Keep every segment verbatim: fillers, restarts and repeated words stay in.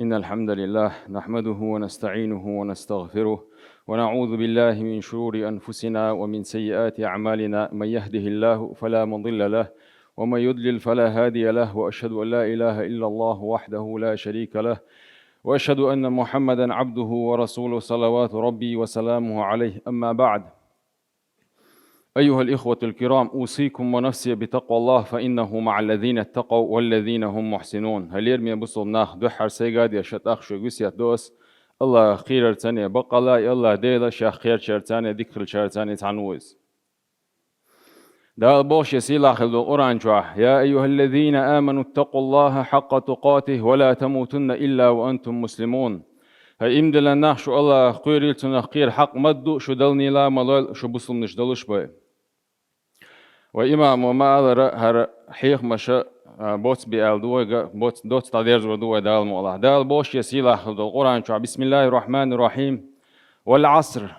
إن الحمد لله نحمده ونستعينه ونستغفره، ونعوذ بالله من شرور أنفسنا ومن سيئات أعمالنا. من يهده الله فلا مضل له، ومن يضلل فلا هادي له، وأشهد أن لا إله إلا الله وحده لا شريك له، وأشهد أن محمدا عبده ورسوله، صلوات ربي وسلامه عليه. أما بعد، أيها الإخوة الكرام، أوصيكم ونفسي بتقوى الله، فإنه مع الذين اتقوا والذين هم محسنون. Хьалера, мен бусалба нах, дуьххьара сайга а деш, тӀаккха шуьга весет до ас: АллахӀах кхерарца а, бакъ аьлча, АллахӀ Дела Шех кхерачарца а, дика хиларца а цхьаьна ву из. Дала боху Шен сийлахь хилла долу Къуръан чохь: «يا أيها الذين آمنوا اتقوا الله حق تقاته ولا تموتن إلا وأنتم مسلمون». ХӀай иман диллина нах, шу АллахӀах кхерийла, Цунах кхера хьакъ ма ду, шу далнийла а ма лойла, шу бусалбанаш долуш бен. Вай имамо ма-аллара, хӀара хьехамаш а, боц бе аьлла ду вайга, боц, доцца дӀадерзор ду вай, Дала мукъалахь. Дала боху Шен сийлахь хилла долу Къуръан чохь: «بسم الله الرحمن الرحيم. والعصر».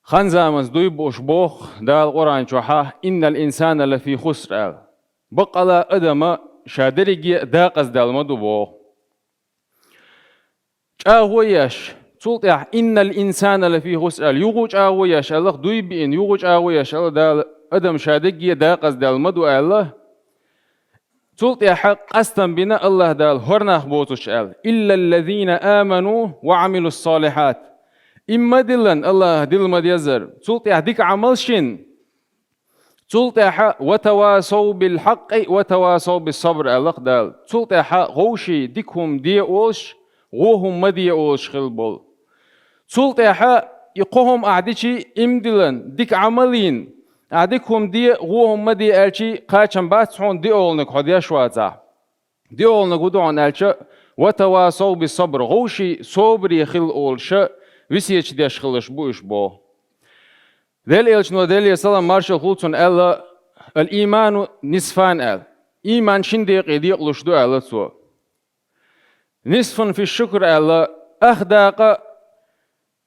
Хан заманца дуй бууш боху Дала Къуръан чохь: «إن الإنسان لفي خسر», – аьлла. Бакъ аьлча, адам ша дерриге а декъаздаьлла ма ду боху. ЧӀагӀо еш, цул тӀаьхьа «إن الإنسان لفي خسر» аьлла, юха а чӀагӀо еш аьлла, дуй а биъна, юха а чӀагӀо еш аьлла Дала, адам ша дерриге а декъаздаьлла ма ду аьлла. Цул тӀаьхьа къастам бина АллахӀ Дала хӀора нах боцурш аьлла: «إلا الذين آمنوا وعملوا الصالحات». Иман ма диллина, АллахӀах дилла ма-деззара, цул тӀаьхьа дика Ӏамалш йина, цул тӀаьхьа «وتواصوا بالحق وتواصوا بالصبر» аьлла-кх Дала. Цул тӀаьхьа вовшийн дика хӀума де олуш, вон хӀума ма де олуш хилла болу. Цул тӀаьхьа и кхо хӀума ахь дичий, иман диллина, дика Ӏамал йина, ахь дика хӀума де, вон хӀума ма де аьлчий, кхачам бац хьуна, диъолниг хьо деш вацахь. Диъолниг хӀун ду хьуна аьлча, «وتواصوا بالصبر», вовшийн собаре хила олуш а, весеташ деш хиларш бу уьш боху. Делан Элчано, Делера салам-маршалла хуьлда цунна, аьлла: «الإيمان نصفان», – аьлла. Ийман шина декъе декъалуш ду, аьлла цо. «نصف في الشكر», – аьлла, ах дакъа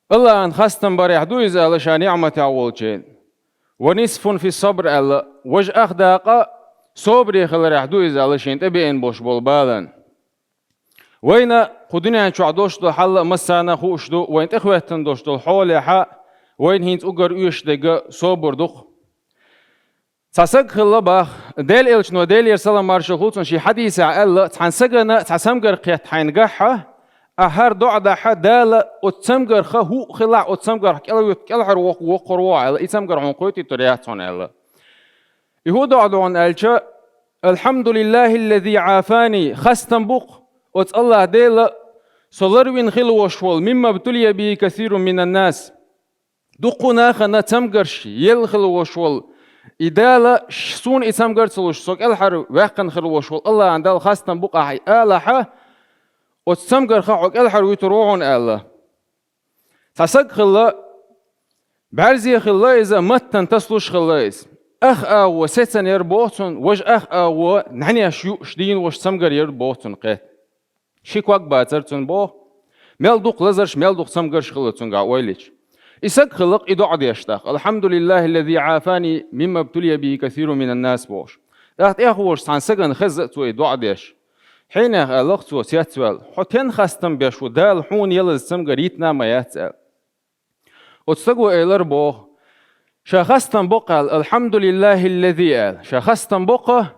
АллахӀан хастам барехь ду иза, аьлла, ша ниӀматехь волчийн. «ونصف في الصبر», – аьлла, важа ах дакъа собаре хиларехь ду иза, аьлла, шена тӀебеана болуш болу балан. Вайна кху дуьнен чохь долуш долу хьал а массарна а хууш ду, вайна тӀехӀоьттина долуш долу хьолехь а, вайна хӀинца уггар оьшуш дерг а собар ду-кх. Цхьа саг хилла боху, Делан Элчано, Делера салам-маршалла хуьлда цунна, шен хьадисехь аьлла: «Цхьана сагана цхьа цамгар кхетта хьайна гахь, ахь хӀара доӀа дахь, Дала оцу цамгарх хӀуъа хилахь, оцу цамгарх кӀелхьара воху, воккхур ву хьо», – аьлла, и цамгар хьуна кхетийтур яц хьуна аьлла. И хӀун доӀа ду хьуна аьлча: «الحمد لله الذي عافاني», хастам бу-кх оцу АллахӀ Дела, со ларвина хила волуш волу, «مما ابتلي به كثير من الناس». Дуккха нахана цамгарш елла хила волуш волу и Дала, суна и цамгар а ца луш, со кӀелхьара ваьккхина хила волуш волу АллахӀан Далла хастам бу-кх ахь алахь, оцу цамгарх хьо кӀелхьара вуьтур ву хьуна аьлла. Цхьа саг хилла, бӀаьрзе хилла иза, маттана тасалуш хилла иза. Ах агӀо сецна яра боху цунна, важа ах агӀо нӀаьнеш юуш дийна волуш цамгар яра боху цунна кхетта. Ши ког бацара цунна боху, мел дукха лазарш, мел дукха цамгарш хилла цуьнгахь ойла йича. И саг хилла-кх и доӀа деш тӀаккха: «الحمد لله الذي عافاني مما ابتلي به كثير من الناس», – бохуш. ТӀаккха тӀехволуш цхьана сагана хезна а цо и доӀа деш. Хьенех аьлла-кх цо, цецваьлла: «Хьо стенна хастам беш ву, Дала хьуна елаза цамгар йитина ма яц», – аьлла. Оцу саго элира боху: «Ша хастам бо-кх», – аьлла, «الحمد لله الذي», – аьлла. Ша хастам бо-кх,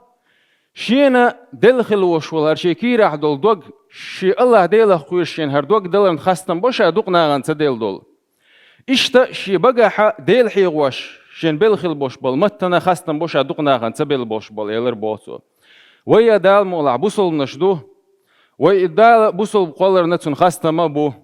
шена делла хила волуш волу хӀара шен кийрахь долу дог, шен АллахӀ Делах кхоьруш шена хӀара дог даларна хастам бо ша, дукха нахана ца делла долу. Иштта шен багахь Дела хьехош шена белла хила болуш болу маттана хастам бо ша, дукха нахана ца белла болуш болу, элира боху цо. Вай а Дала мукъалахь бусалбанаш ду. Вай и Дала бусалба кхолларна цунна хастам а бу.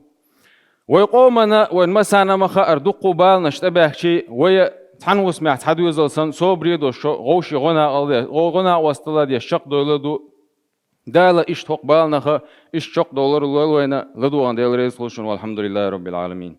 Вай къомана, вайн массарна а ма-хаъара, дуккха баланаш тӀебаьхкича, вай а цхьана хӀусамехь цхьа доьзал санна, собаре а долуш, вовшийн гӀо-накъосталла деш чекхдевлла ду. Дала иштта хӀокху баланах а, иштта чекхдовлар лойла вайна, ладогӀарна Дела реза хуьлда шуна, والحمد لله رب العالمين.